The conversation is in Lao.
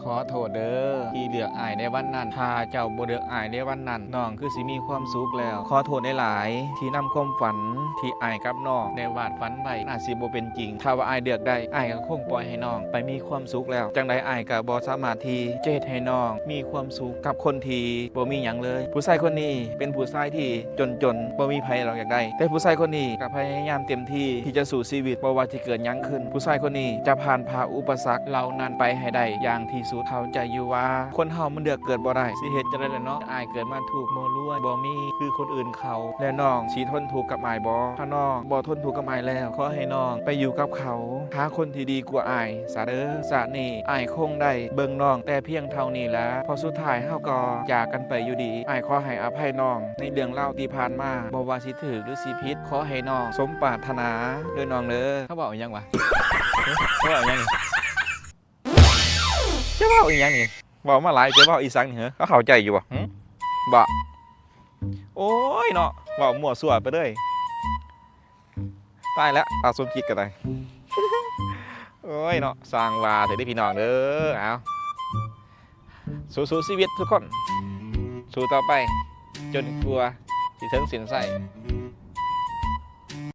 ຂໍໂທດເດີ ທີ່ເລືອກອ້າຍໃນວັນນັ້ນ. ຖ້າເຈົ້າບໍ່ເລືອກອ້າຍໃນວັນນັ້ນ, ນ້ອງຄືຊິມີຄວາມສຸກແລ້ວ. ຂໍໂທດຫຼາຍໆ ທີ່ນຳຄວາມຝັນທີ່ອ້າຍກັບນ້ອງໄດ້ວາດຝັນໄວ້ ອາດຊິບໍ່ເປັນຈິງ. ຖ້າວ່າອ້າຍເລືອກໄດ້, ອ້າຍກໍຄົງປ່ອຍໃຫ້ນ້ອງໄປມີຄວາມສຸກແລ້ວ. ຈັ່ງໃດອ້າຍກໍບໍ່ສາມາດທີ່ຈະເຮັດໃຫ້ນ້ອງມີຄວາມສຸກກັບຄົນທີ່ບໍ່ມີຫຍັງເລີຍ. ຜູ້ຊາຍຄົນນີ້ເປັນຜູ້ຊາຍທີ່ຈົນໆ, ບໍ່ມີໃຜຫຼອກຢາກໄດ້. ແຕ່ຜູ້ຊາຍຄົນນີ້ກໍພະຍາຍາມເຕັມທີ່ທີ່ຈະສູ້ຊີວິດ, ບໍ່ວ່າຊິເກີດຫຍັງຂຶ້ນ, ຜູ້ຊາຍຄົນນີ້ຈະຜ່ານຜ່າອຸປະສັກເຫຼົ່ານັ້ນໄປໃຫ້ໄດ້ຢ່າງທີ່ສຸດ. ເຂົ້າໃຈຢູ່ວ່າຄົນເຮົາມັນເລືອກເກີດບໍ່ໄດ້, ຊິເຮັດຈັ່ງໃດລະເນາະ? ອ້າຍເກີດມາທຸກ, ບໍ່ລວຍ, ບໍ່ມີຄືຄົນອື່ນເຂົາ. ແລ້ວນ້ອງຊິທົນທຸກກັບອ້າຍບໍ່? ຖ້ານ້ອງບໍ່ທົນທຸກກັບອ້າຍແລ້ວ, ຂໍໃຫ້ນ້ອງໄປຢູ່ກັບເຂົາ, ຫາຄົນທີ່ດີກວ່າອ້າຍຊະເດີ. ຊາດນີ້ອ້າຍຄົງໄດ້ເບິ່ງນ້ອງແຕ່ພຽງເທົ່ານີ້ລະ, ເພາະສຸດທ້າຍເຮົາກໍຈາກກັນໄປຢູ່ດີ. ອ້າຍຂໍໃຫ້ອະໄພນ້ອງໃນເລື່ອງລາວທີ່ຜ່ານມາ, ບໍ່ວ່າຊິຖືກ ຫຼື ຊິຜິດ, ຂໍໃຫ້ນ້ອງສົມປາດຖະໜາເດີນ້ອງເດີ. ເຂົາເວົ້າອີ່ຫຍັງວະ? ເຂົາເວົ້າອີ່ຫຍັງນີ້? ຈະເວົ້າອີ່ຫຍັງນີ້? ເວົ້າມາຫຼາຍ ຈະເວົ້າອີ່ສັງນີ້ເຫີ? ເຂົາເຂົ້າໃຈຢູ່ບໍ່? ຫຶ? ບໍ່? ໂອ້ຍເນາະ, ເວົ້າມົ້ວຊົ່ວໄປເລີຍ. ຕາຍແລ້ວ, ຕາສົມຄິດກໍໄດ້. ໂອ້ຍເນາະ, ຊ່າງວ່າເຖາະເດີພີ່ນ້ອງເດີ. ເອົາ, ສູ້ໆຊີວິດທຸກຄົນ, ສູ້ຕໍ່ໄປຈົນກວ່າຊິເຖິງເສັ້ນໄຊ.